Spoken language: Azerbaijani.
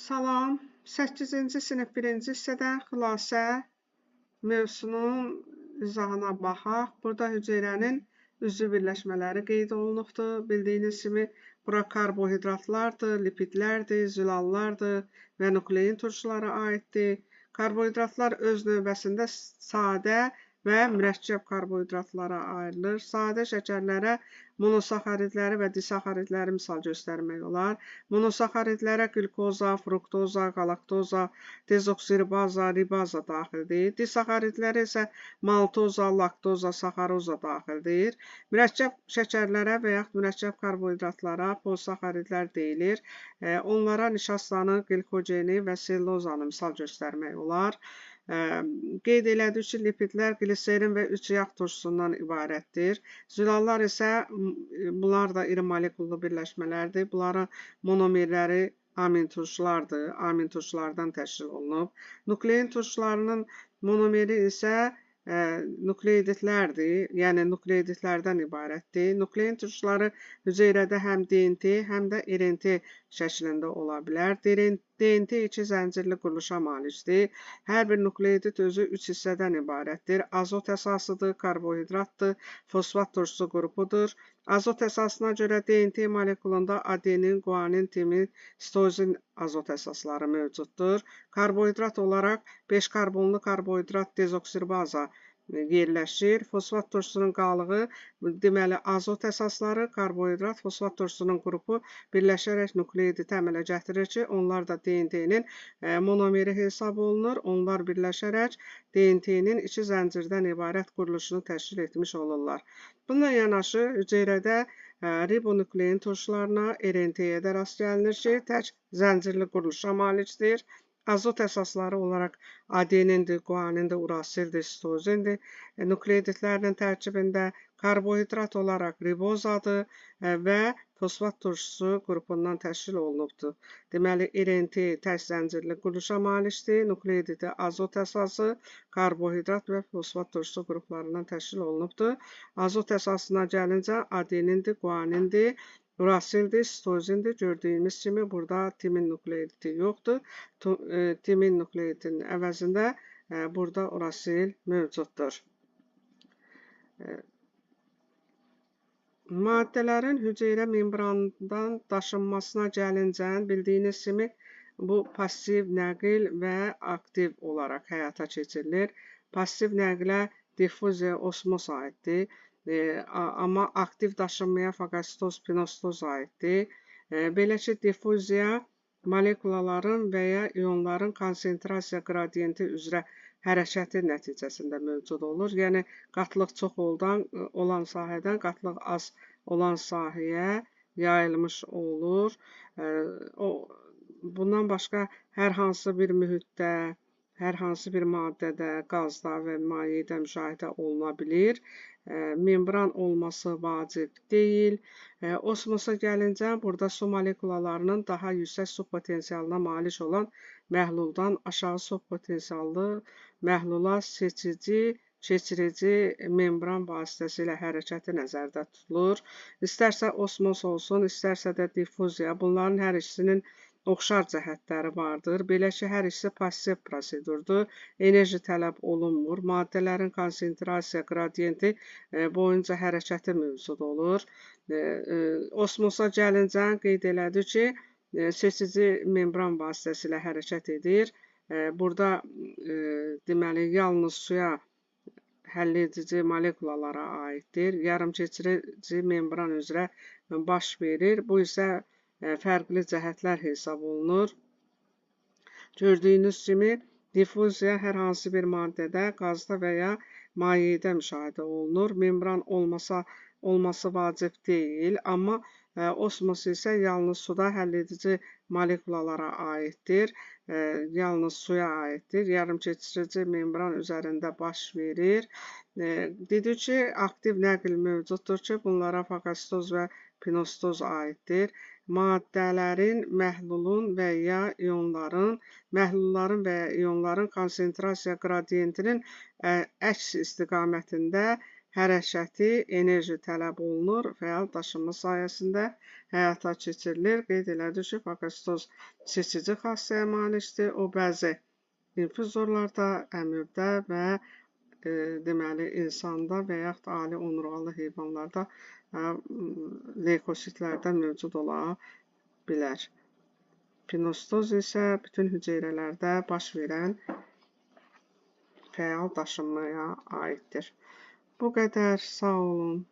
Salam, 8-ci sinif 1-ci hissədə xülasə mövzusunun izahına baxaq. Burada hüceyrənin üzvü birləşmələri qeyd olunubdur. Bildiyiniz kimi bura karbohidratlardır, lipidlərdir, zülallardır və nuklein turşulara aiddir. Karbohidratlar öz növbəsində sadə və mürəkkəb karbohidratlara ayrılır. Sadə şəkərlərə monosaxaridləri və disaxaridləri misal göstərmək olar. Monosaxaridlərə qlükoza, fruktoza, qalaktoza, dezoksiribaza, ribaza daxildir. Disaxaridlərə isə maltoza, laktoza, saxaroza daxildir. Mürəkkəb şəkərlərə və yaxud mürəkkəb karbohidratlara polisaxaridlər deyilir. Onlara nişastanı, qlikogeni və sellulozanı misal göstərmək olar. Qeyd elədik ki, lipidlər qliserin və üç yağ turşusundan ibarətdir. Zülallar isə bunlar da iri molekullu birləşmələrdir. Bunların monomerləri amin turşulardır. Amin turşulardan təşkil olunub. Nuklein turşularının monomeri isə nukleiditlərdir, yəni nukleiditlərdən ibarətdir. Nuklein turşuları hüceyrədə həm DNT, həm də RNT şəklində ola bilər. DNT iki zəncirli quruluşa malikdir. Hər bir nukleidit özü üç hissədən ibarətdir. Azot əsasıdır, karbohidratdır, fosfat turşusu qrupudur. Azot əsasına görə DNT molekulunda adenin, guanin, timin, sitozin azot əsasları mövcuddur. Karbohidrat olaraq 5 karbonlu karbohidrat dezoksiribaza yerləşir. Fosfat turşusunun qalığı, deməli azot əsasları, karbohidrat, fosfat turşusunun qrupu birləşərək nukleiditi əmələ gətirir ki, onlar da DNT-nin monomeri hesab olunur. Onlar birləşərək DNT-nin iki zəncirdən ibarət quruluşunu təşkil etmiş olurlar. Bununla yanaşı hüceyrədə ribonuklein turşularına, RNT-yə də rast gəlinir ki, tək zəncirli quruluşa malikdir. Azot əsasları olaraq adenindir, guanindir, urasildir, sitozindir. Nukleiditlərinin tərkibində karbohidrat olaraq ribozadır və fosfat turşusu qrupundan təşkil olunubdur. Deməli, RNT tək zəncirli quruluşa malikdir. Nukleiditi azot əsası, karbohidrat və fosfat turşusu qruplarından təşkil olunubdur. Azot əsasına gəlincə adenindir, guanindir, urasildir, sitozindir. Gördüyümüz kimi burada timin nukleiditi yoxdur. Timin nukleiditinin əvəzində burada urasil mövcuddur. Maddələrin hüceyrə membranından daşınmasına gəlincə, bildiyiniz kimi bu passiv nəqil və aktiv olaraq həyata keçirilir. Passiv nəqlə difuziya, osmos aiddir. Amma aktiv daşınmaya faqositoz, pinostoz aiddir. Belə ki, difuziya molekulaların və ya ionların konsentrasiya qradiyenti üzrə hərəkəti nəticəsində mövcud olur. Yəni, qatlıq çox olan sahədən qatlıq az olan sahəyə yayılmış olur. Bundan başqa hər hansı bir mühitdə, hər hansı bir maddədə, qazda və mayedə müşahidə oluna bilir. Membran olması vacib deyil. Osmosa gəlincə, burada su molekulalarının daha yüksək su potensialına malik olan məhluldan aşağı su potensiallı məhlula seçici, keçirici membran vasitəsilə hərəkəti nəzərdə tutulur. İstərsə osmos olsun, istərsə də difuziya, bunların hər ikisinin oxşar cəhətləri vardır. Belə ki, hər ikisi passiv prosedurdur. Enerji tələb olunmur. Maddələrin konsentrasiya qradiyenti boyunca hərəkəti mövcud olur. Osmosa gəlincə qeyd elədi ki, seçici membran vasitəsilə hərəkət edir. Burada deməli, yalnız suya həll edici molekulalara aiddir. Yarımkeçirici membran üzrə baş verir. Bu isə fərqli cəhətlər hesab olunur. Gördüyünüz kimi, difuziya hər hansı bir maddədə, qazda və ya mayedə müşahidə olunur. Membran olması vacib deyil, amma osmos isə yalnız suda həll edici molekulalara aiddir. Yalnız suya aiddir. Yarımkeçirici membran üzərində baş verir. Dedik ki, aktiv nəql mövcuddur ki, bunlara faqositoz və pinostoz aiddir. Maddələrin, məhlulun və ya ionların, məhlulların və ya ionların konsentrasiya qradiyentinin əks istiqamətində hərəkəti enerji tələb olunur, fəal daşınma sayəsində həyata keçirilir. Qeyd elədik ki, faqositoz seçici xassəyə malikdir. O bəzi infuzorlarda, əmübdə və deməli insanda və yaxud ali onurğalı heyvanlarda leykositlərdə mövcud ola bilər. Pinositoz isə bütün hüceyrələrdə baş verən fəal daşınmaya aiddir. Bu qədər. Sağ olun.